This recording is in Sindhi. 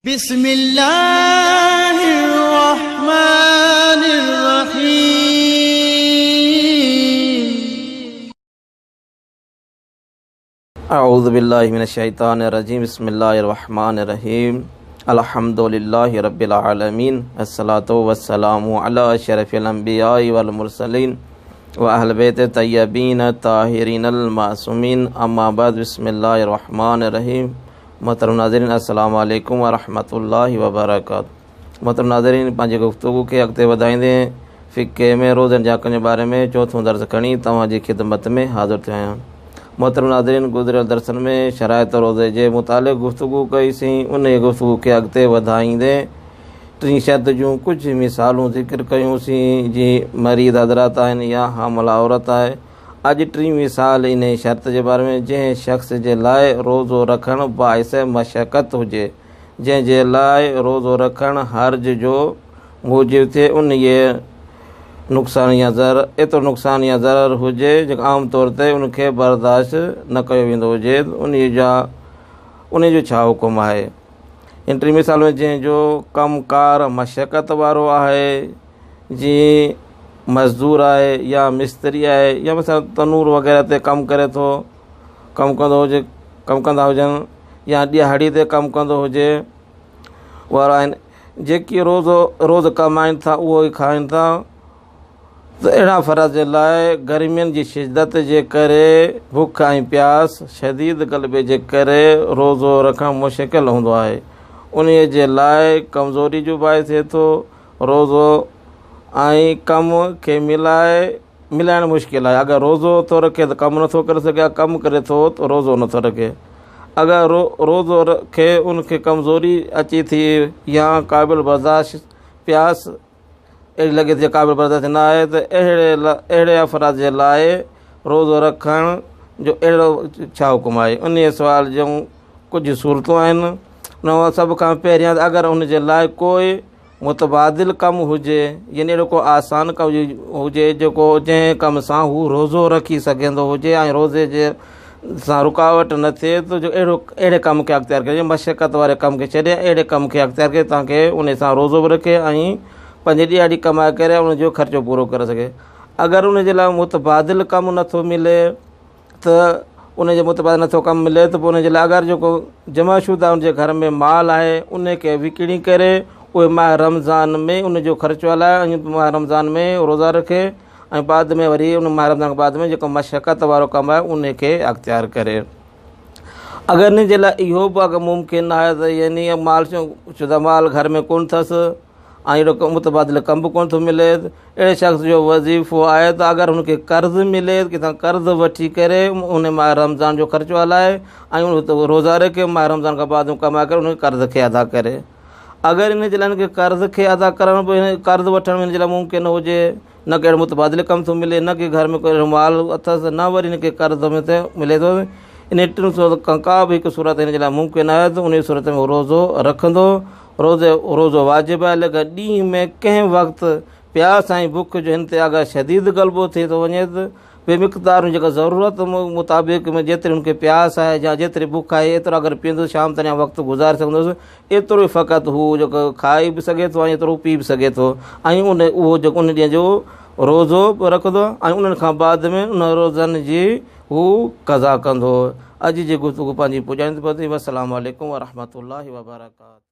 بسم الله الرحمن الرحيم. اعوذ بالله من الشيطان الرجيم بسم الله الرحمن الرحيم الحمد لله رب العالمين الصلاة والسلام على اشرف الانبياء والمرسلين واهل بيت الطيبين الطاهرين المعصومين اما بعد بسم الله الرحمن الرحيم محترم ناظرين السلام عليڪم ورحمة الله وبرڪاته محترم ناظرين پنهنجي گفتگو کي اڳتي وڌائيندي فقه ۾ روزن جي حقن جي باري ۾ چوٿون درس کڻي توهان جي خدمت ۾ حاضر ٿيو آهيان محترم ناظرين گذريل درسن ۾ شرائط روزي جي متعلق گفتگو ڪئي سين انهي گفتگو کي اڳتي وڌائيندي ٽين شرط جون ڪجهه مثالون ذڪر ڪيون سين جي مريض حضرات آهن يا حامله عورت آهي اڄ ٽين مثال انهيء شرط جي باري ۾ جنهن شخص جي لاء روزو رکڻ باعث مشقت هجي، جنهن جي لاء روزو رکڻ حرج جو موجب ٿئي، انهيء نقصان يا ضرر ايترو نقصان يا ضرر هجي جيڪو عام طور تي ان کي برداشت نه ڪيو ويندو هجي، انهيء جا انهيء جو ڇا حڪم آهي؟ ان ٽين مثال ۾ جنهن جو ڪم ڪار مشقت وارو آهي، جيئن مزدور آهي يا مستري آهي يا مثلا تنور وغيره تي ڪم ڪري ٿو ڪم ڪندو هجي ڪم ڪندا هجن يا ڏهاڙي تي ڪم ڪندو هجي وارا آهن جيڪي روز روز ڪمائن ٿا اهو ئي کائن ٿا ته اهڙا فرض جي لاء گرمين جي شدت جي ڪري بک ۽ پياس شديد غلبي جي ڪري روزو رکڻ مشڪل هوندو آهي ان جي لاء ڪمزوري جو باعث ٿئي ٿو روزو ۽ ڪم کي ملائي ملائڻ مشڪل آهي اگر روزو ٿو رکي ته ڪم نٿو ڪري سگهي ڪم ڪري ٿو ته روزو نٿو رکي اگر روزو رکي ان کي ڪمزوري اچي ٿي يا قابل برداشت پياس اهڙي لڳي ٿي قابل برداشت نه آهي ته اهڙي اهڙي افراد جي لاء روزو رکڻ جو اهڙو ڇا حڪم آهي ان سوال جون ڪجهه صورتون آهن ان سڀ کان پهريان اگر ان جي لاء ڪوئي متبادل ڪم هجي يعني اهڙو ڪو آسان ڪم هجي جيڪو جنهن ڪم سان هو روزو رکي سگهندو هجي ۽ روزي جي سان رڪاوٽ نه ٿئي ته جو اهڙو اهڙي ڪم کي اختيار ڪري مشقت واري ڪم کي ڇڏي اهڙي ڪم کي اختيار ڪري تاڪه ان سان روزو به رکي ۽ پنهنجي ڏيهاڙي ڪمائي ڪري ان جو خرچو پورو ڪري سگهي اگر ان جي لاء متبادل ڪم نٿو ملي ته ان جي متبادل نٿو ڪم ملي ته پوء ان جي لاء اگر جيڪو جمع شده ان جي گهر ۾ مال آهي ان کي وڪڻي ڪري اهي ماهه رمضان ۾ ان جو خرچو هلائي ۽ ماهه رمضان ۾ روزا رکي ۽ بعد ۾ وري ان ماهه رمضان کان بعد ۾ جيڪو مشقت وارو ڪم آهي ان کي اختيار ڪري اگر ان جي لاء اهو به اگر ممڪن آهي ته يعني مال شده مال گهر ۾ ڪونه اٿس ۽ اهڙو ڪو متبادل ڪم به ڪونه ٿو ملي اهڙي شخص جو وظيفو آهي ته اگر هن کي قرض ملي ڪٿان قرض وٺي ڪري ان ماهه رمضان جو خرچو هلائي ۽ روزا رکي ماهه رمضان کان بعد ڪمائي ڪري ان قرض کي ادا ڪري اگر ان جي لاء هن کي قرض کي ادا ڪرڻ به قرض وٺڻ به هن جي لاء ممڪن نه هجي نه ڪهڙو متبادل ڪم ٿو ملي نه ڪي گهر ۾ ڪو اهڙو مال اٿس نه وري هن کي قرض ۾ ملي ٿو ان ٽن صورت کان ڪا به هڪ صورت هن جي لاء ممڪن آهي ته ان صورت ۾ روزو رکندو روزي روزو واجب آهي ليڪن ڏينهن ۾ ڪنهن وقت پياس ۽ بک جو هن تي اگر شديد غلبو ٿي ٿو وڃي ته بي مقدار جيڪا ضرورت مطابق ۾ جيتري هن کي پياس آهي يا جيتري بک آهي ايترو اگر پيئندو شام تائين وقت گذاري سگهندس ايترو ئي فقط هو جيڪو کائي به سگهي ٿو ۽ ايترو پي به سگهي ٿو ۽ ان اهو جيڪو ان ڏينهن جو روزو به رکندو ۽ انهن کان بعد ۾ ان روزن جي هو قضا ڪندو. اڄ جي گفتگو پنهنجي پڄاڻي تي پهتي. والسلام عليڪم ورحمة الله وبرڪاته.